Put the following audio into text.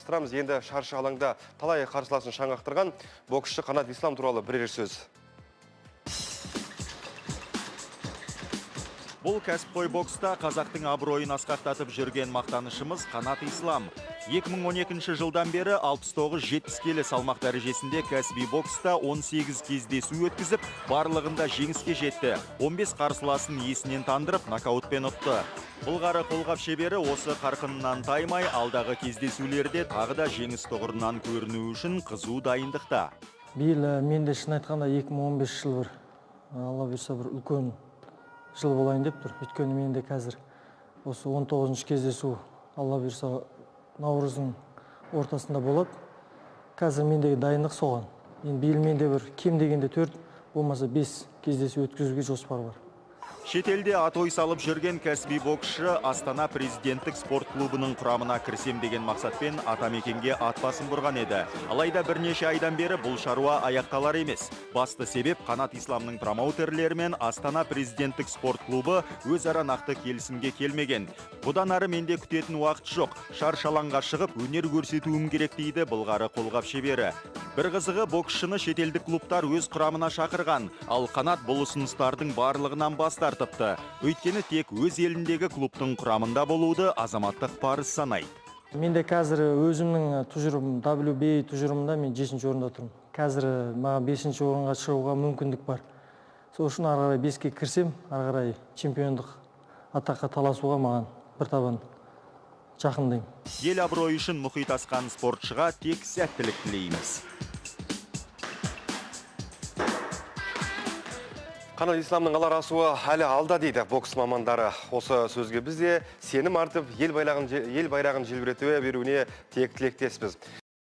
Жалғастырамыз. Енді шаршы алаңда талай қарсыласын шаң қақтырған боксшы Қанат Ислам туралы бірер сөз. Бұл кәсіпқой бокста қазақтың абыройын асқақтатып жүрген мақтанышымыз Қанат Ислам. 2012 жылдан бері 69-70 келі салмақ дәрежесінде кәсіби бокста 18 кездесу өткізіп, барлығында жеңіске жетті. 15 қарсыласын есінен тандырып, нокаутпен ұтты. Былғары қолғап шебері осы қарқынынан таймай, алдағы кездесулерде тағы да жеңіс тұғырынан көріну үшін қызу дайындықта. Биыл мен де шын айтқанда 2015 жыл бір, Алла бұйырса, бір үлкен жыл болайын деп тұр. Өйткені мен де қазір осы 19-шы кездесу, Алла бұйырса, наурыздың ортасында болады. Қазір мендегі дайындық соған. Енді биыл менде бір кем дегенде 4, болмаса 5 кездесу өткізуге жоспар бар. Шетелде атой салып жүрген кәсіби боксшы Астана президенттік спорт клубының құрамына кірсем деген мақсатпен атамекенге ат басын бұрған еді. Алайда бірнеше айдан бері бұл шаруа аяқталар емес. Басты себеп Қанат Исламның промоутерлері мен Астана президенттік спорт клубы өзара нақты келісімге келмеген. Бұдан ары менде күтетін уақыт жоқ. Шаршы алаңға шығып өнер көрсетуім керек дейді былғары қолғап шебері. Бір қызығы, боксшыны шетелдік клубтар өз құрамына шақырған. Ал Қанат бұл ұсыныстардың барлығынан бас тартыпты. Өйткені тек өз еліндегі клубтың құрамында болуды азаматтық парыз санайды. Менде қазір өзімнің тұжырым WBA тұжырымында мен 7-ші орында тұрмын. Қазір маған 5-ші орынға шығуға мүмкіндік бар. Сол үшін ары қарай 5-ке кірсем, ары қарай чемпиондық атаққа таласуға маған бір табан жақындаймын. Ел абыройы үшін мұхит асқан спортшыға тек сәттілік тілейміз. Қанат Исламның алар асуы әлі алда дейді бокс мамандары. Осы сөзге біз де сенім артып, ел байрағын желбірете беруіне тек тілектеспіз.